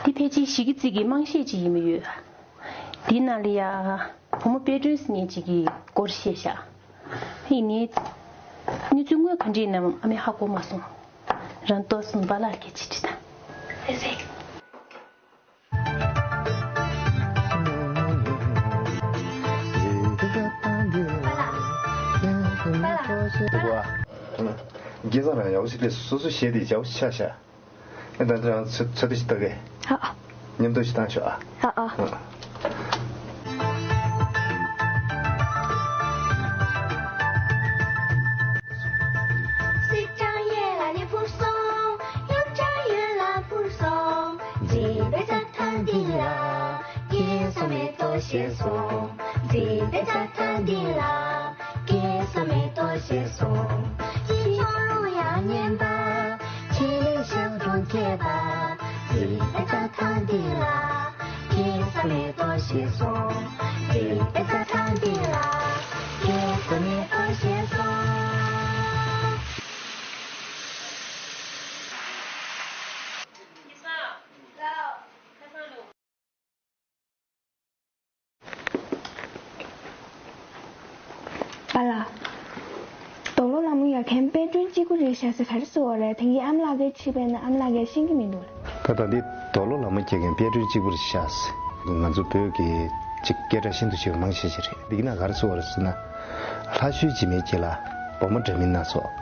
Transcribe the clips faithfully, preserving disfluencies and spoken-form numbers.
འདི་ཕལ་ཆེར་ཞི་སྐྱིད་རྩེ་གི་དམངས་གཞས་ཅིག་ཡིན་མི་ཡོད། འདི་ནང་ལ་ཡ། བུ་མོ་དཔལ་སྒྲོན་ཟེར་མཁན་ཅིག་གི་སྐོར་བཤད་ཤག་ཡིན་ནའི། གནས་ཚུལ་དངོས་ག་འདྲ་ཡིན་ནམ་ཨ་མས་ཧ་གོ་མ་སོང་། རང་ལྟོས་སོང་། པཱ་ལགས་ཀྱིས་ཅིག་དྲིས་དང་། ཨེ་ཟེ། སྐལ་བཟང་རང་ཡག་པོ་ཞིག་སླེབས་སོང་། སོ་སོ་གཞས་དེ་ཡག་པོ་ཞིག་ཆགས་ཤག་ཨེ་ད་ལྟ་རང་ཚོད་ཚོད་ལྟ་ཞིག་ལྟ་གས། ཨ་ཨ། མཉམ་དུ་ཞིག་བཏང་ཤོག་ཨ། ཨ་ཨ། ཨ། སྲིད་ཀྱང་ཡན་ལ་ནས་འཕུར་སོང་། གཡུ་ལྕགས་ཡུལ་ལ་འཕུར་སོང་། མཛེས་པའི་རྩྭ་ཐང་འདི་ལ། སྐལ་བཟང་མེ་ཏོག་བཞད་སོང་། མཛེས་པའི་རྩྭ་ཐང་འདི་ལ། སྐལ་བཟང་མེ་ཏོག་བཞད་སོང་། ཅི་བྱུང་རུང་ཡང་སྙན་པ། ཆེད་ལས་ཞབས་དྲུང་མཁས་པ། མཛེས་པའི་རྩྭ་ཐང་འདི་ལ། སྐལ་བཟང་མེ་ཏོག་བཞད་སོང་། མཛེས་པའི་རྩྭ་ཐང་འདི་ལ། སྐལ་བཟང་མེ་ཏོག་བཞད་སོང་། པཱ་ལགས། རྡོ་ལོ་ལ་མོ་ཡ་མཁན་དཔལ་སྒྲོན་གཅིག་པུ་རེད་ཤག་ཟེར་ག་རེ་ཟེར་བ་རེད། དེང་གི་ཨ་མ་ལགས་ཀྱིས་ཕྱིས་པས་ན་ཨ་མ་ལགས་ཀྱིས་ཤེས་ཀྱི་མི་འདུག་ད་ལྟ་འདི་རྡོ་ལོ་ལ་མོ་སྐྱེ་མཁན་དཔལ་སྒྲོན་གཅིག་པུ་རེད་ཤག་ཟེར། ང་ཚོ་བོད་ཀྱི་གཅིག་སྐད་གྲགས་ཤིན་ཏུ་ཆེ་བའི་དམངས་གཞས་ཅིག་རེད། འདི་གི་ན་ག་རེ་ཟེར་བ་རེད་ཟེར་ན། ལྷ་ཆོས་འཇིགས་མེད་ཀྱི་ལ། བུ་མོ་འདྲ་མིན་སྣ་ཚོགས།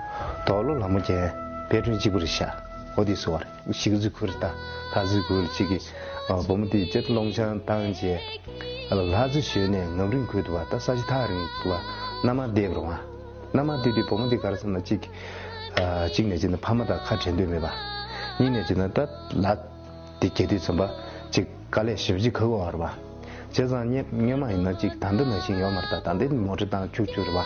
རྡོ་ལོ་ལ་མོ་སྐྱེ་མཁན་དཔལ་སྒྲོན་གཅིག་པུ་རེད་ཤག་འོ་དེ་ཟེར་བ་རེད། ཞིག་རྫི་ཁུར་ད་ད་རྫི་ཁུར་གཅིག་གིས། བུ་མོ་དེ་ཅེད་སློང་ཆང་བཏང་རྗེས། ལྷ་རྫི་ཞོན་ནས་ངམ་རིང་ཁུལ་དུ་བ་ད་ས་གཞི་ཐག་རིང་དུ་བ་མནའ་མར་བསྡད་པ་རེད་བ། མནའ་མར་བསྡད་དུས་བུ་མོ་དེ་ག་རེ་བསམ་ན་གཅིག་གཅིག་ནས་བྱས་ན་ཕ་མ་དང་ཁ་བྲལ་འདོད་མེད་པ། གཉིས་ནས་བྱས་ན་ད་ལ་དེ་གྱེས་དུས་ཙམ་པ་གཅིག་དཀའ་ལས་ཞེ་པོ་ཅིག་ཁག་པོ་བ་རེད་བ། བྱས་ཙང་སྔོན་སྔོན་མ་ཡིན་ན་གཅིག་ད་ལྟ་ནང་བཞིན་ཡོད་མ་རེད། ད་ད་ལྟའི་མོ་ཊ་བཏང་ཁྱུག་ཁྱུག་རེད་བ།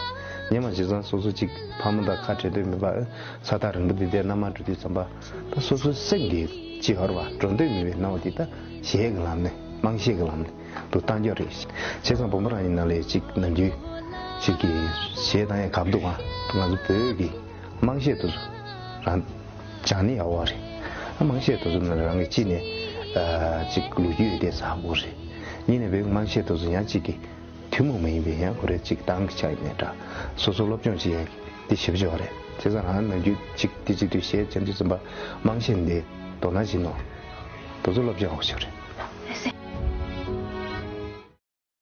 སྔོན་མ་བྱས་ཙང་སོ་སོ་གཅིག་ཕ་མ་དང་ཁ་བྲལ་འདོད་མེད་པ། ས་ཐག་རིང་པོ་འདི་འདྲའི་མནའ་མར་འགྲོ་དུས་ཙམ་པ། ད་སོ་སོའི་སེམས་ཀྱི་ཅི་ཧོར་བ་འགྲོ་འདོད་མེད་པའི་སྣང་བ་འདི་ད་གཞས་ཀྱི་ལམ་ནས་དམངས་གཞས་ཀྱི་ལམ་ནས་དུ་བཏང་རྒྱུ་རེད། བྱས་ཙང་བུ་མོ་རང་ཡིན་ན་ལས་གཅིག་ནམ་རྒྱུན་གཅིག་གི་གཞས་བཏང་ཡས་གབ་འདུག་ག་ང་ཚོ་བོད་ཀྱི་དམངས་གཞས་དེ་ཚོ་རང་སྦྱང་ནི་ཡག་པོ་རེད། ཨ་དམངས་གཞས་དེ་ཚོ་ནང་རང་གི་གཅིག་ནས་གཅིག་ལོ་རྒྱུས་ཡོད་དེ་ཚ་པོ་རེད། གཉིས་ནས་བོད་ཀྱི་དམངས་གཞས་དེ་ཚོ་ཡང་གཅིག་གི་ཐུན་མོང་མ་ཡིན་པའི་ཡང་ཁོ་རེ་གཅིག་ཏང་གི་ཆ་ཡིན་ནའི་འདྲ། སོ་སོ་སློབ་སྦྱོང་བྱེད་ཡ་འདི་ཞེ་པོ་ཅིག་ཡོད་རེད། བྱས་ཙང་རང་ནམ་རྒྱུན་གཅིག་འདི་གཅིག་དུས་གཞས་བྱེད་དུས་ཙམ་པ་དམངས་གཞས་འདི་དོ་སྣང་བྱེད་ནོ། དེ་ཚོ་སློབ་སྦྱོང་ཡག་པོ་ཞིག་རེད།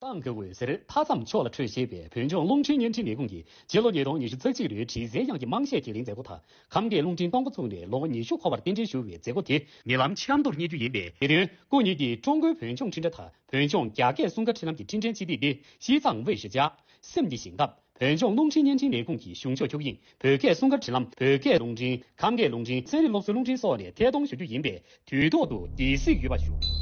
ཏང་གི་འོད་ཟེར་མཐའ་མཚམས་ཕྱོགས་ལ་འཕྲོས་ཞེས་པའི་བོད་ལྗོངས་རླུང་འཕྲིན་བརྙན་འཕྲིན་ལས་ཁུངས་ཀྱིས་སྤྱི་ལོ་ཉིས་སྟོང་ཉི་ཤུ་རྩ་གཅིག་ལོའི་དྲི་ཟའི་དབྱངས་ཀྱི་དམངས་གཞས་དེ་རིང་མཛད་སྒོ་དང་། ཁམས་སྐད་རླུང་འཕྲིན་གཏོང་སྒོ་ཚུགས་ནས་ལོ་ངོ་ཉི་ཤུ་འཁོར་བར་རྟེན་འབྲེལ་ཞུ་བའི་མཛད་སྒོ་དེ་ཉེ་ལམ་ཆབ་མདོར་གཉེར་རྒྱུ་ཡིན་པས། དེ་དོན་སྐུ་ཉིད་ཀྱིས་ཀྲུང་གོའི་བོད་ལྗོངས་འཕྲིན་སྒྲ་དང་བོད་ལྗོངས་རྒྱ་སྐད་སྲུང་སྐར་འཕྲིན་ལམ་གྱི་འཕྲིན་ཕྲན་སྤྱི་འཐུས་ཏེ་ཞི་ཚང་ཝེ་ཞི་ཅཱ་སེམས་ཀྱི་ཞིང་ཁམས་བོད་ལྗོངས་རླུང་འཕྲིན་བརྙན་འཕྲིན་ལས་ཁུངས་ཀྱི་གཞུང་ཕྱོགས་ཁྱུག་དབྱིངས་བོད་སྐད་སྲུང་སྐར་འཕྲིན་ལམ་བོད་སྐད་རླུང་འཕྲིན་ཁམས་སྐད་རླུང་འཕྲིན་ཚན་རིག་སློབ་གསོའི་རླུང་འཕྲིན་སོགས་ནས་ཐད་གཏོང་ཞུ་རྒྱུ་ཡིན་པས་དུས་ཐོག་ཏུ་དེ་གཟིགས་ཡོད་པ་ཞུ།